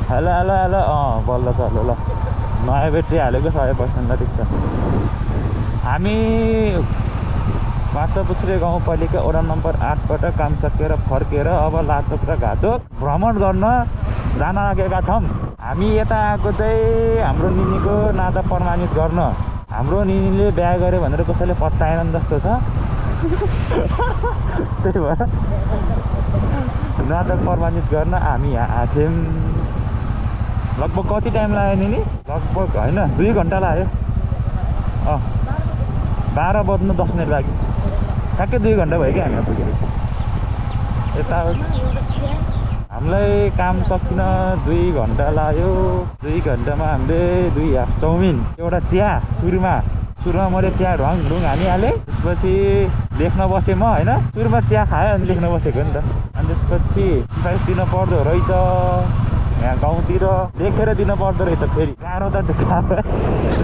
Hello hello hello बल्ल चल्यो ल नयाँ ब्याट्री हालेको 100% ल ठिक छ हामी माछापुच्छ्रे गाउँपालिका वडा नम्बर 8बाट काम सकेर फर्केर अब लाचोक र घाचोक भ्रमण गर्न जान लागेका छौँ हामी यता आएको चाहिँ हाम्रो निनीको नाता प्रमाणित गर्न हाम्रो निनीले बिहा गर्यो भनेर कसैले पत्ताएन जस्तो छ त्यही भएर नाता प्रमाणित गर्न हामी यहाँ आएको थियौँ लगभग कति टाइम लाग्यो निनी लगभग होइन 2 घन्टा लाग्यो 12 बज्नु 10 मिनट लाग्यो ठ्याक्कै 2 घन्टा भयो कि हामी पुगेर यता हामीलाई काम सकिन 2 घन्टा लाग्यो 2 घन्टामा हामीले 2 हाफ चाउमिन एउटा चिया सुरुमा मैले चिया ढुङ हानिहालेँ त्यसपछि लेख्न बसेँ म होइन सुरुमा चिया खायो अनि लेख्न बसेको नि त अनि त्यसपछि सिफारिस दिन पर्दो रहेछ यहाँ गाउँतिर लेखेर दिन पर्दो रहेछ फेरि गाह्रो त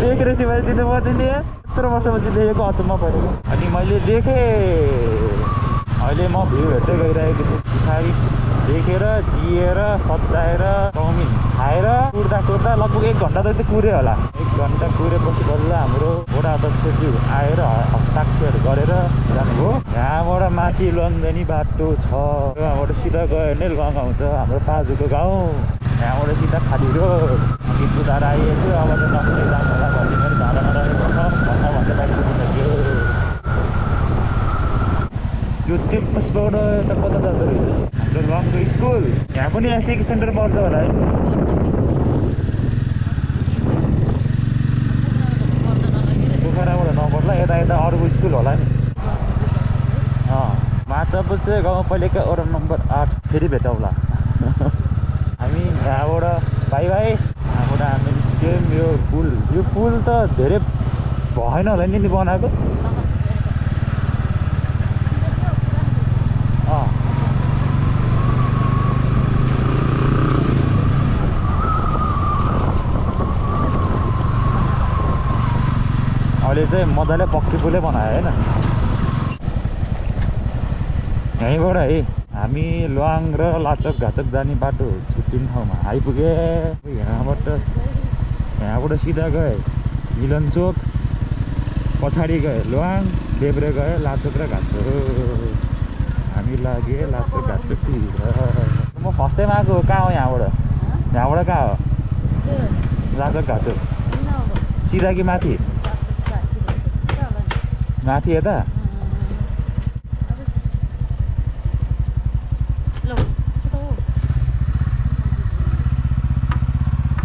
लेखेर सिफारिस दिनु पर्दैन यत्रो वर्षपछि लेखेको अचम्म परेको अनि मैले लेखेँ अहिले म भ्यू हेर्दै गइरहेको छु सिफारिस लेखेर दिएर सजाएर चाउमिन खाएर कुर्दा लगभग 1 घन्टा जति कुर्यो होला 1 घन्टा कुरेपछि बल्ल हाम्रो वडा अध्यक्षज्यू आएर हस्ताक्षर गरेर जानुभयो यहाँबाट माथि लन्जनी बाटो छ यहाँबाट सिधा गयो भने लङ आउँछ हाम्रो पाजुको गाउँ यहाँबाट सिधा खाली रोड अनि बुधार आइएको अब त नकुनै जानु होला भन्ने मेरो धारणा रहेको छ भन्दा बाइक पुगिसक्यो यो चेकपोस्टबाट यता कता जाँदो रहेछ हाम्रो लङको स्कुल यहाँ पनि एसएकी सेन्टर पर्छ होला है पोखराबाट नपर्ला यता अरूको स्कुल होला नि माछापुच्छ्रे गाउँपालिका वडा नम्बर 8 फेरि भेटौँला हामी यहाँबाट भाइ यहाँबाट हामी निस्क्यौँ यो पुल त धेरै भएन होला नि बनाएको अहिले चाहिँ मजाले पक्की पुलै बनायो होइन यहीँबाट है हामी ल्वाङ र लाचोक घाचोक जाने बाटो छुट्टिने ठाउँमा आइपुगे यहाँबाट सिधा गए मिलन चोक पछाडि गए ल्वाङ देब्रे गए लाचोक र घाचोक हामी लागे लाचोक घाचोक म फर्स्ट टाइम आएको कहाँ हो यहाँबाट कहाँ हो लाचोक घाचोक सिधा कि माथि यता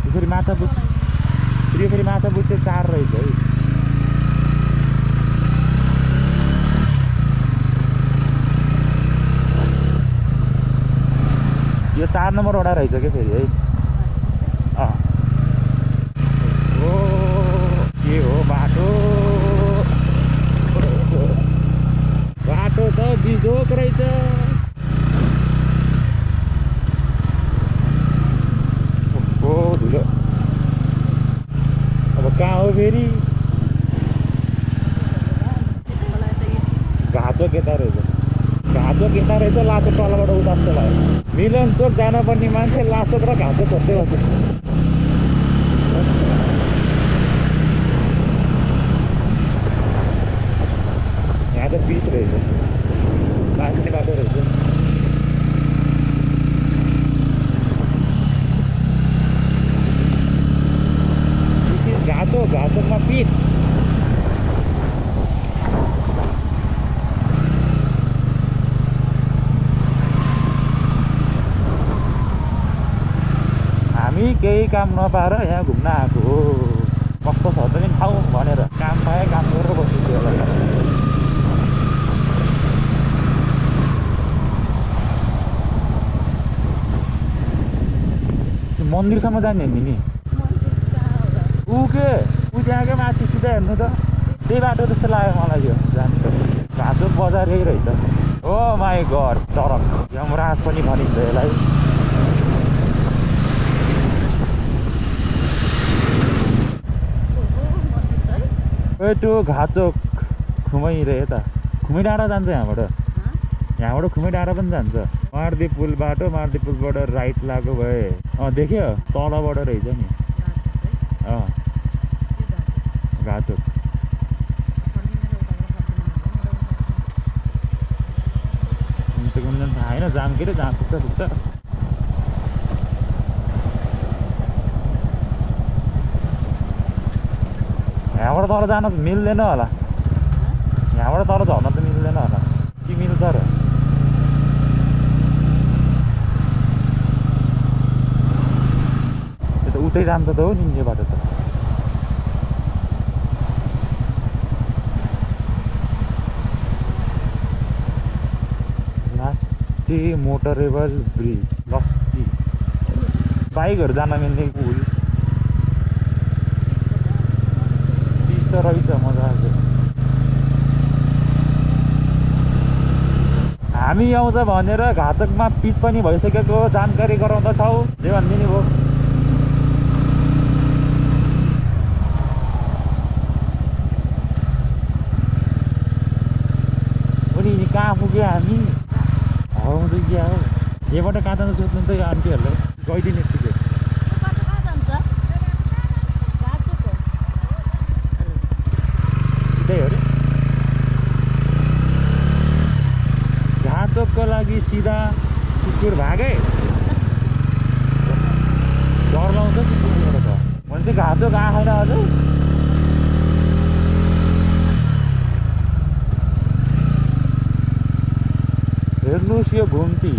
फेरि माछापुच्छ्रे 4 रहेछ है यो 4 नम्बर वडा रहेछ क्या फेरि है ओ के हो बाटो त बिजोक रहेछ धुलो अब कहाँ हो फेरि घाचोक यता रहेछ लाचोक तलबाट उता जस्तो लाग्यो मिलन चोक जानुपर्ने मान्छे लाचोक र घाचोक खोज्दै बस्छ यहाँ त बिच रहेछ बाँच्ने बाटो रहेछ घाचोकमा पिच हामी केही काम नपाएर यहाँ घुम्न आएको हो कस्तो छ त नि ठाउँ भनेर काम पाएँ काम गरेर बसेको होला मन्दिरसम्म जाने नि त्यहाँकै माथि सिधा हेर्नु त त्यही बाटो जस्तो लाग्यो मलाई यो जानु त घाचोक बजार यही रहेछ ओ माई गड चरक यमराज पनि भनिन्छ यसलाई त्यो घाचोक खुमै रे यता खुमै डाँडा जान्छ यहाँबाट यहाँबाट खुमै डाँडा पनि जान्छ। मार्दी पुल बाटो, मार्दी पुलबाट राइट लागेको भए देख्यो तलबाट रहेछ नि। घाचोक हुन्छ कुन थाहा होइन, जाम के अरे जहाँ पुग्छ। यहाँबाट तल जान त मिल्दैन होला, यहाँबाट तल झर्न त मिल्दैन होला कि मिल्छ र? यो त उतै जान्छ त हो नि यो बाटो त। लस्टी मोटरेबल ब्रिज, लस्टी बाइकहरू जान मिल्ने पुल त रहेछ मजाको। हामी आउँछ भनेर घाचकमा पिच पनि भइसकेको जानकारी गराउँदछौ, जे भनिदिने भयो। अनि कहाँ पुग्यो हामी? हराउँछ क्या हो। यहाँबाट कहाँ जान्छ सोध्नु त यो आन्टीहरूलाई, गइदिने यत्तिकै। त्यही हो रे, घाचोकको लागि सिधा कुकुर भागे। डर लाउँछ कुकुरबाट त भन्छ। घाचोक आएन अझै। हेर्नुहोस् यो घुम्ती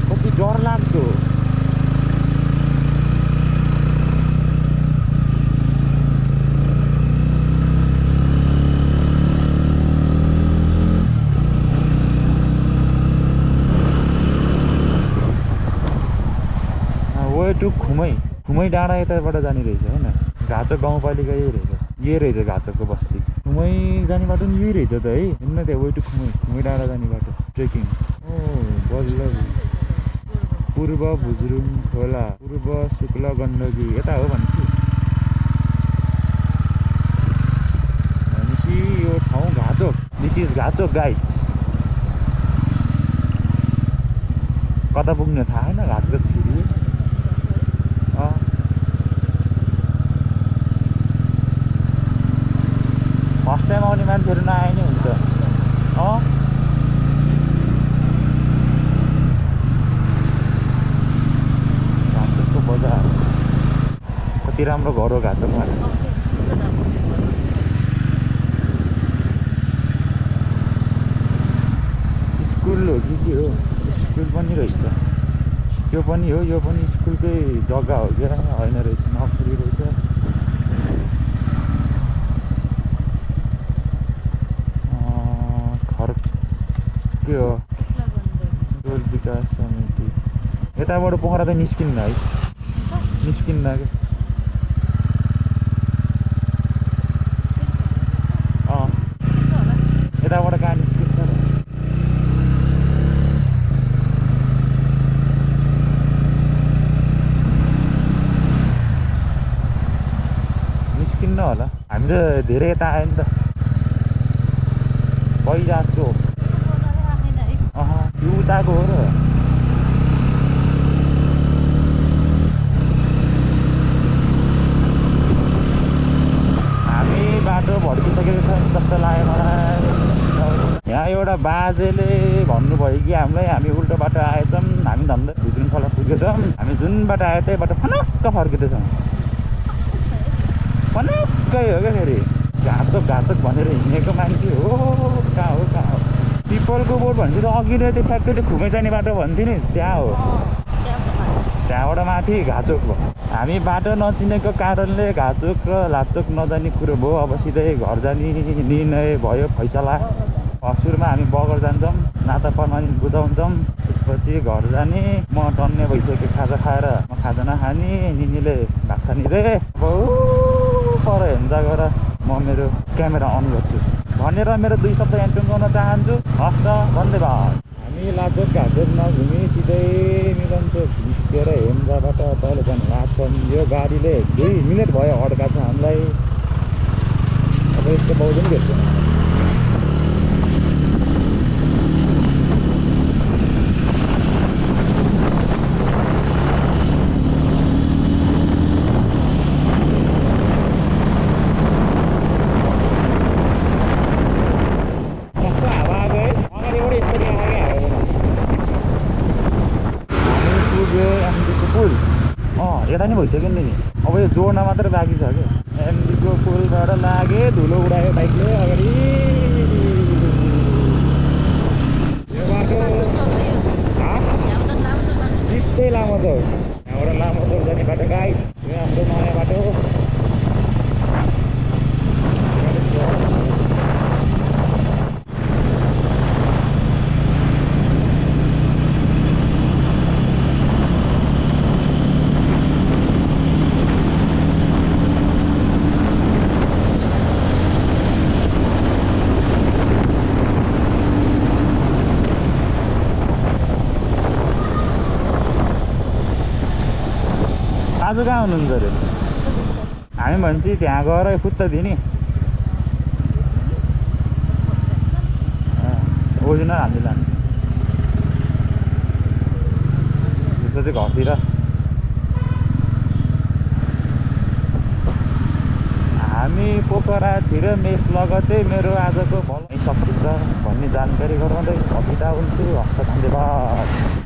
कति डर लाग्दो। टु खुमै डाँडा यताबाट जाने रहेछ होइन। घाचोक गाउँपालिका यही रहेछ, यही रहेछ घाचोकको बस्ती। खुमै जाने बाटो नि यही रहेछ त है। हिँड्न त्यहाँ वे टु खुमै डाँडा जाने बाटो ट्रेकिङ। बल्ल पूर्व भुज्रुङ खोला, पूर्व शुक्ल गण्डकी यता हो भनेपछि। भनेपछि यो ठाउँ Ghachok. This is Ghachok guys. कता पुग्ने थाहा छैन, घाचोक छिरी। फर्स्ट टाइम आउने मान्छेहरू नआए नि हुन्छ। घाचोकको बजार कति राम्रो घर हो घाचोकमा। स्कुल हो कि के हो? स्कुल पनि रहेछ। त्यो पनि हो, यो पनि स्कुलकै जग्गा हो क्या, होइन रहेछ, नर्सरी रहेछ। के हो टोल विकास समिति। यताबाट पोखरा त निस्किन्न है, निस्किन्न क्या। यताबाट कहाँ निस्किन्छ र? निस्किन्न होला। हामी त धेरै यता आयो नि त। पहिला चोक यो उताको हो र। हामी बाटो भड्किसकेको छ जस्तो लाग्यो मलाई। यहाँ एउटा बाजेले भन्नुभयो कि हामीलाई हामी उल्टो बाटो आएछौँ, हामी धन्दा भुज्रुङ खोला पुगेछौँ, हामी जुन बाटो आयो त्यही बाटो फनक्क फर्किँदैछौँ। फनक्कै हो क्या फेरि। घाचोक भनेर हिँडेको मान्छे हो कहाँ हो। पिपलको बोट भनेपछि त अघि नै त्यो ठ्याक्कै त्यो खुमै जाने बाटो भन्थ्यो नि, त्यहाँ हो। त्यहाँबाट माथि घाचोक भयो। हामी बाटो नचिनेको कारणले घाचोक र लाचोक नजाने कुरो भयो। अब सिधै घर जाने निर्णय भयो, फैसला। सुरुमा हामी बगर जान्छौँ, नाता पर्मानेन्ट बुझाउँछौँ, त्यसपछि घर जाने। म टन्ने भइसक्यो खाजा खाएर, म खाजा नखाने। निनीले भात खाने रे। अब पर हेन्जा गर म मेरो क्यामेरा अन गर्छु भनेर मेरो 2 शब्द एन्टोन गर्न चाहन्छु। हस् त, धन्यवाद। हामी लाचोक घाचोक नघुमी सिधै मिलनचोक निस्केर हेम्जाबाट तल जान लाग्छौँ। यो गाडीले 2 मिनट भयो अड्का छ हामीलाई। अब यस्तो पाउँदैन भेट्दैन। यता नि भइसक्यो नि अब यो जोड्न मात्र बाँकी छ क्या एमडीको पुलबाट लागे धुलो उडायो बाइकले अगाडि यो बाटो सिधै लामो छ यहाँबाट लामो चौक जाने बाटो गाइड यो हाम्रो नयाँ बाटो आज कहाँ हुनुहुन्छ अरे हामी भन्छ त्यहाँ गएर खुत्ता दिने ओरिजिनल हामीले लाने त्यसपछि घरतिर हामी पोखरातिर मेस लगतै मेरो आजको भल सकिन्छ भन्ने जानकारी गराउँदै कविता हुन्छु हस्त धन्यवाद।